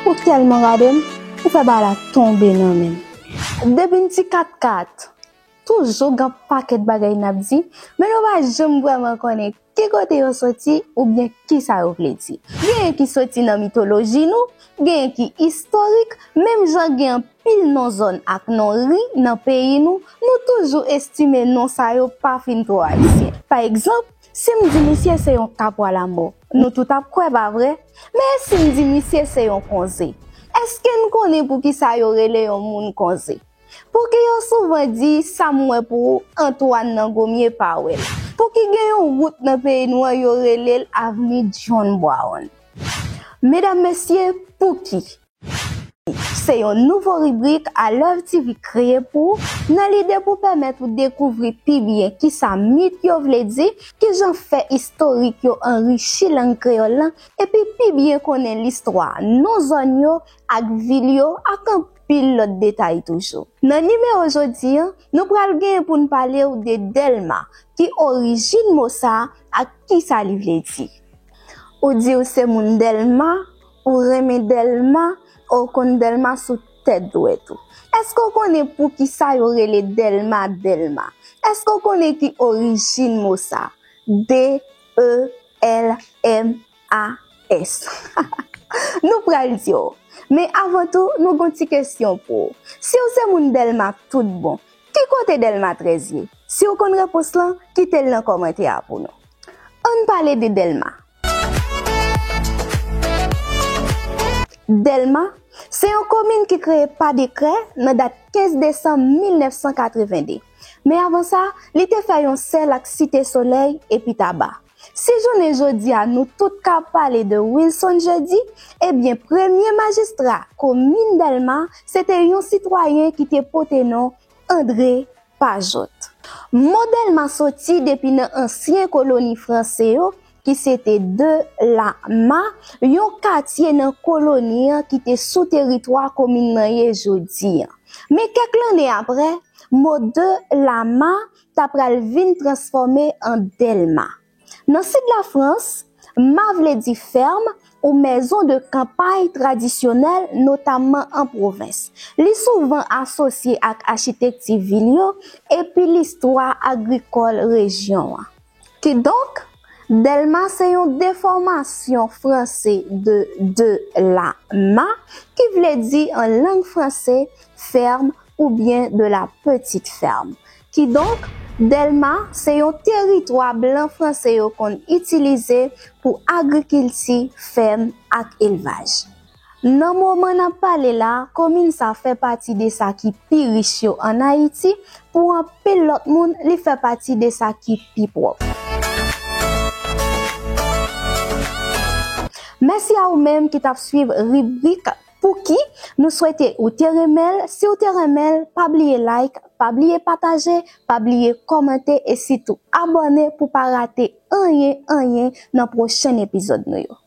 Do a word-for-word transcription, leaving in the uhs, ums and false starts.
Ou tèlman rade m, ou fè bagay la tonbe nan men m. Depi m ti kat kat, toujou gen pakèt bagay n ap di, men nou pa janm vrèman konnen ki kote yo soti oubyen kisa yo vle di. Genyen ki soti nan mitoloji nou, genyen ki istorik, menm jan gen anpil non zòn ak non ri nan peyi nou, nou toujou estime non sa yo pa fin twò ayisyen. Pa egzanp, si m di misye se yon kapwa lamò, nou tout ap kwè, pa vre? Men si m di misye se yon konze, èske n konnen poukisa yo rele yon moun konze? Pouki yo souvan di sa m wè pou ou, Antwàn nan Gomye pa wè l? Pouki gen yon wout nan peyi nou an yo rele l Avni John Brown? Medam, mesye, pouki? Se yon nouvo ribrik Alèv T V kreye pou ou nan lide pou pèmèt ou dekouvri pi byen kisa mit yo vle di, kijan fè istorik yo anrichi lang kreyòl lan, epi pi byen konnen listwa non zòn yo ak vil yo ak anpil lòt detay toujou. Nan nimewo jodi an, nou pral genyen pou n pale w de Dèlma, ki orijin mo sa a ak kisa li vle di. Ou di w se moun Dèlma, ou renmen Dèlma, ou konn Dèlma sou tèt dwèt ou. Èske w konnen poukisa yo rele Dèlma Dèlma? Èske w konnen ki orijin mo sa? D E L M A S. Nou pral di w. Men avan tou, nou gon ti kesyon pou w. Si w se moun Dèlma tout bon, ki kote Dèlma trèz ye? Si w konn repons lan, kite l nan kòmantè a pou nou. Ann pale de Dèlma. Dèlma, se yon komin ki kreye pa dekrè nan dat kenz desanm mil nèf san katreven de. Men avan sa, li te fè yon sèl ak Site Solèy epi Taba. Si jounen jodi a nou tout ka pale de Wilson Jeudi, ebyen premye majistra komin Dèlma se te yon sitwayen ki te pote non André Pajot. Mo Dèlma soti depi nan ansyen koloni franse yo, ki se te Dèlma, yon katye nan koloni an ki te sou teritwa komin nan ye jodi an. Men kèk lane apre, mo Dèlma ta pral vin transfòme an Dèlma. Nan sid Lafrans, ma vle di fèm ou maison de campagne tradisyonèl, notamman an pwovens. Li souvan asosye ak achitekti vil yo epi listwa agrikòl rejyon an. Kidonk, Dèlma se yon defòmasyon franse de Dèlma, ki vle di an lang franse fèm oubyen de la petite ferme. Kidonk, Dèlma se yon teritwa blan franse yo konn itilize pou agrikilti, fèm ak elvaj. Nan moman n ap pale la, komin sa fè pati de sa ki pi rich yo ann Ayiti, pou anpil lòt moun, li fè pati de sa ki pi pwòp. Mèsi a ou menm ki t ap swiv ribrik Pouki. Nou swete ou te renmen l. Si w te renmen l, pa bliye like, pa bliye pataje, pa bliye kòmante e sitou abòne pou pa rate anyen, anyen nan pwochen epizòd nou yo.